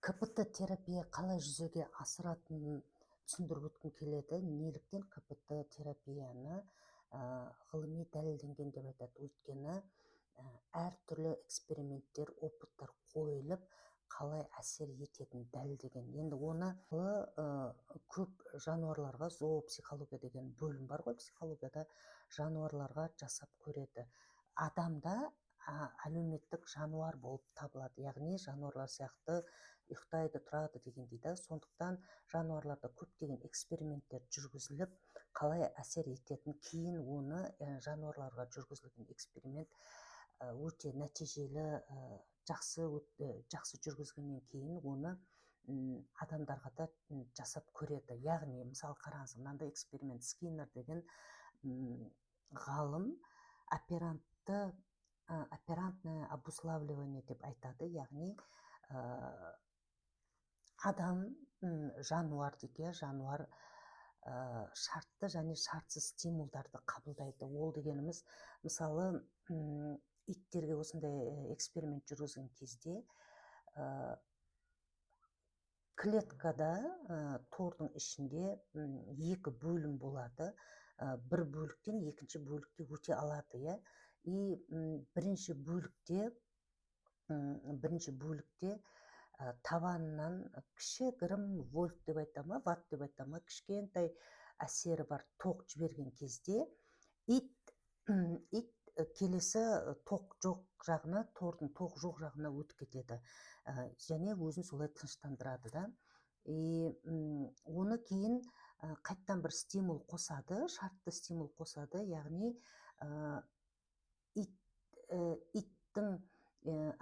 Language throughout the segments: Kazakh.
КПТ терапия қалай жүзеге асыратынын түсіндіріп өткім келеді. Неліктен КПТ терапияны ғылыми дәлелденген деп айтады? Өйткені әртүрлі эксперименттер, опыттар қойылып, қалай әсер ететінін дәлелдеген. Енді оны көп жануарларға, зоопсихология деген бөлім бар ғой психологияда, жануарларға жасап көреді. Адамда әлеуметтік жануар болып табылады, яғни жануарлар сияқты ұйықтайды, тұрады дегендей да. Сондықтан жануарларда көптеген эксперименттер жүргізіліп, қалай әсер ететін, кейін оны жануарларға жүргізілген эксперимент өте нәтижелі, жақсы, жақсы жүргізгеннен кейін оны адамдарға да жасап көреді. Яғни, мысалы, қараңыз, мынандай эксперимент. Скиннер деген ғалым оперантное обуславливание деп айтады, яғни адам, жануар дейік, иә, жануар шартты және шартсыз стимулдарды қабылдайды. Ол дегеніміз, мысалы, иттерге осындай эксперимент жүргізген кезде клеткада, тордың ішінде екі бөлім болады. Бір бөліктен екінші бөлікке өте алады, иә. И бірінші бөлікте табанынан кішігірім вольт деп айта ма, ватт деп айта ма, кішкентай әсері бар тоқ жіберген кезде ит келесі тоқ жоқ жағына, тордың тоқ жоқ жағына өтіп кетеді және өзін солай тыныштандырады да. И оны кейін қайттан бір стимул қосады, шартты стимул қосады, яғни иттің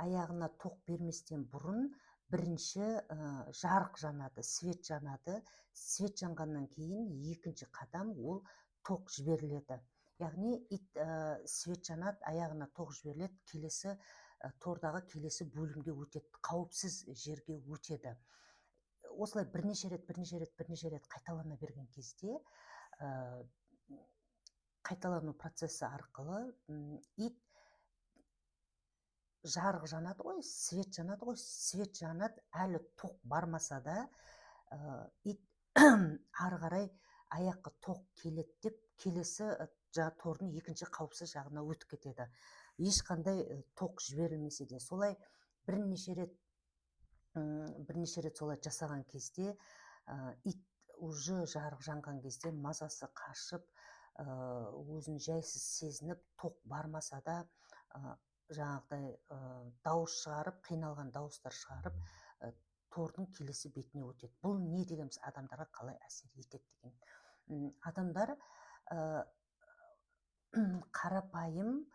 аяғына тоқ берместен бұрын бірінші жарық жанады, свет жанады. Свет жанғаннан кейін екінші қадам ол тоқ жіберіледі. Яғни ит свет жанады, аяғына тоқ жіберіледі, келесі тордағы келесі бөлімге өтеді, қауіпсіз жерге өтеді. Осылай бірнеше рет, бірнеше рет, бірнеше рет қайталана берген кезде, қайталану процесі арқылы ит жарық жанады ғой, свет жанады ғой, свет жанады, әлі тоқ бармаса да, ит ары қарай аяққа тоқ келеді деп келесі тордың екінші қауіпсіз жағына өтіп кетеді, ешқандай тоқ жіберілмесе де. Солай бірнеше рет, бірнеше рет солай жасаған кезде ит уже жарық жанған кезде мазасы қашып, өзін жайсыз сезініп, тоқ бармаса да, жаңағыдай дауыс шығарып, қиналған дауыстар шығарып, тордың келесі бетіне өтеді. Бұл не дегеніміз, адамдарға қалай әсер етеді деген. Адамдар қарапайым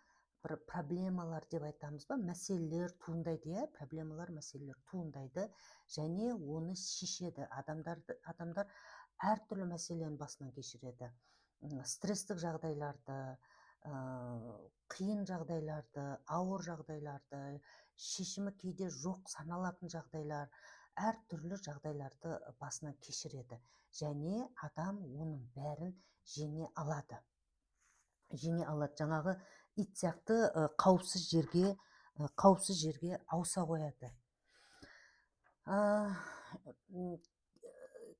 бір проблемалар деп айтамыз ба, мәселелер туындайды, иә, проблемалар, мәселелер туындайды және оны шешеді. Адамдар әртүрлі мәселені басынан кешіреді: стресстік жағдайларды, қиын жағдайларды, ауыр жағдайларды, шешімі кейде жоқ саналатын жағдайлар, әртүрлі жағдайларды басынан кешіреді және адам оның бәрін жеңе алады, жеңе алады. Жаңағы ит сияқты қауіпсіз жерге ауыса қояды.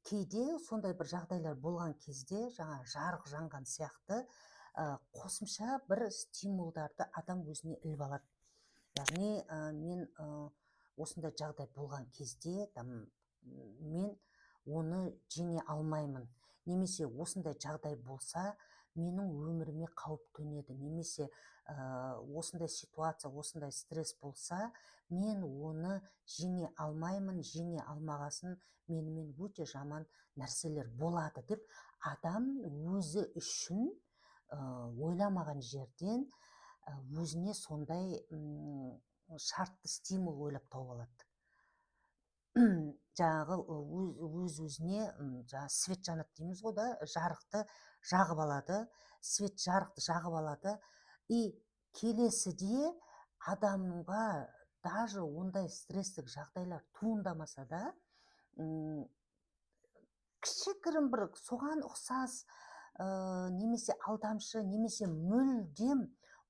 Кейде сондай бір жағдайлар болған кезде, жаңа жарық жанған сияқты, қосымша бір стимулдарды адам өзіне іліп алады. Яғни мен осындай жағдай болған кезде там мен оны жеңе алмаймын немесе осындай жағдай болса, менің өміріме қауіп төнеді немесе осындай ситуация, осындай стресс болса, мен оны жеңе алмаймын, жеңе алмағасын менімен өте жаман нәрселер болады деп адам өзі үшін ойламаған жерден өзіне сондай шартты стимул ойлап тауып алады. Жаңағы өз өзіне жаңағы свет жанады дейміз ғой да, жарықты жағып алады, свет, жарықты жағып алады. И келесіде адамға даже ондай стресстік жағдайлар туындамаса да, кішігірім бір соған ұқсас немесе алдамшы немесе мүлдем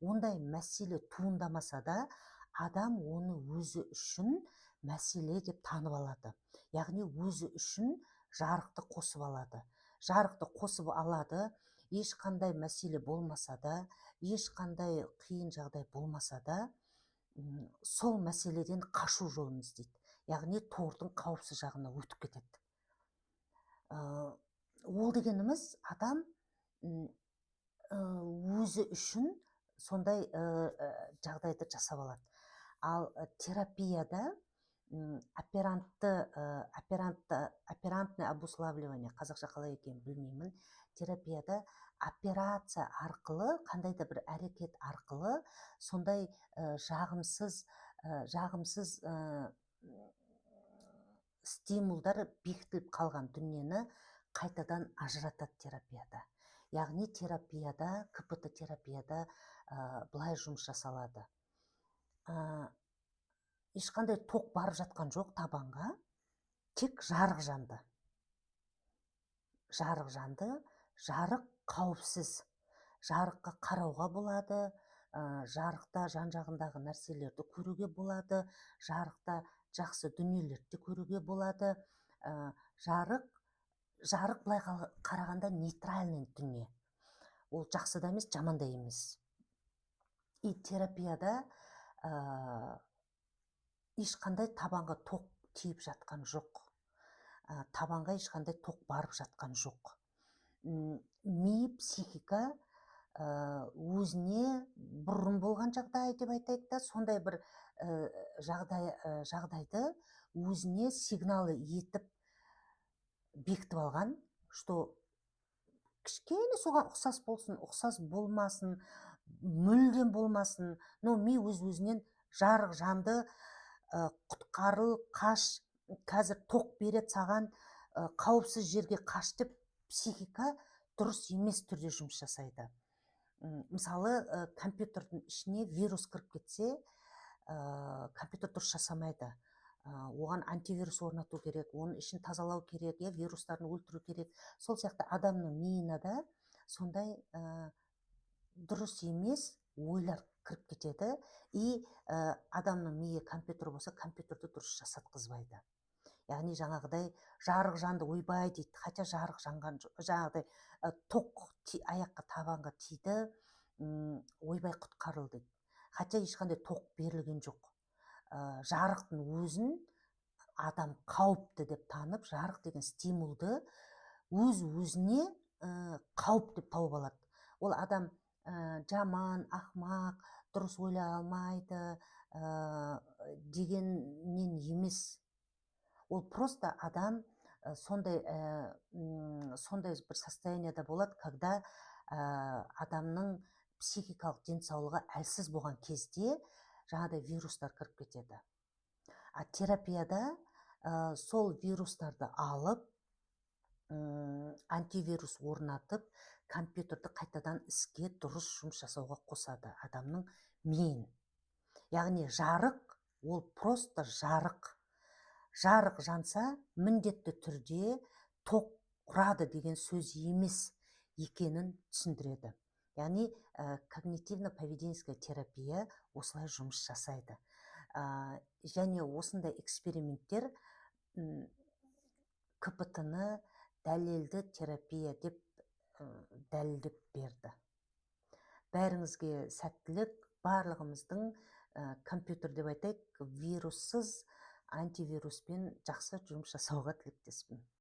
ондай мәселе туындамаса да, адам оны өзі үшін мәселе деп танып алады. Яғни өзі үшін жарықты қосып алады. Жарықты қосып алады, ешқандай мәселе болмаса да, ешқандай қиын жағдай болмаса да, сол мәселеден қашу жолын іздейді. Яғни тордың қауіпсіз жағына өтіп кетеді. Ол дегеніміз, адам өзі үшін сондай жағдайды жасап алады. Ал терапияда оперантное обуславливание, қазақша қалай екенін білмеймін, терапияда операция арқылы, қандай да бір әрекет арқылы сондай жағымсыз стимулдар бекітіліп қалған дүниені қайтадан ажыратады терапияда. Яғни терапияда, КПТ терапияда былай жұмыс жасалады: ешқандай тоқ барып жатқан жоқ табанға, тек жарық жанды. Жарық жанды, жарық қауіпсіз, жарыққа қарауға болады, жарықта жан жағындағы нәрселерді көруге болады, жарықта жақсы дүниелерді де көруге болады. Жарық былай қарағанда нейтральный дүние, ол жақсы да емес, жаман да емес. И терапияда ешқандай табанға тоқ тиіп жатқан жоқ, табанға ешқандай тоқ барып жатқан жоқ. Ми, психика өзіне бұрын болған жағдай деп айтайық та, сондай бір жағдайды өзіне сигналы етіп бекітіп алған, что кішкене соған ұқсас болсын, ұқсас болмасын, мүлдем болмасын, но ми өз өзінен жарық жанды, құтқарыл, қаш, қазір тоқ береді саған, қауіпсіз жерге қаш деп, психика дұрыс емес түрде жұмыс жасайды. Мысалы, компьютердің ішіне вирус кіріп кетсе, компьютер дұрыс жасамайды. Оған антивирус орнату керек, оның ішін тазалау керек, иә, вирустарын өлтіру керек. Сол сияқты адамның миына да сондай дұрыс емес ойлар кіріп кетеді. И адамның миы компьютер болса, компьютерді дұрыс жасатқызбайды. Яғни жаңағыдай жарық жанды, ойбай дейді, хотя жарық жанған жоқ. Жаңағыдай тоқ аяққа, табанға тиді, ойбай, құтқарыл дейді, хотя ешқандай тоқ берілген жоқ. Жарықтың өзін адам қауіпті деп танып, жарық деген стимулды өз өзіне қауіп деп тауып алады. Ол адам жаман, ақымақ, дұрыс ойлай алмайды дегеннен емес, ол просто адам сондай бір состояниеда болады, когда адамның психикалық денсаулығы әлсіз болған кезде жаңағыдай вирустар кіріп кетеді. А терапияда сол вирустарды алып, антивирус орнатып, компьютерді қайтадан іске, дұрыс жұмыс жасауға қосады адамның миын. Яғни жарық ол просто жарық. Жарық жанса, міндетті түрде тоқ ұрады деген сөз емес екенін түсіндіреді. Яғни когнитивно поведенческая терапия осылай жұмыс жасайды. Және осындай эксперименттер КПТ ны дәлелді терапия деп дәлелдеп берді. Бәріңізге сәттілік! Барлығымыздың компьютер деп айтайық, вируссыз, антивируспен жақсы жұмыс жасауға тілектеспін.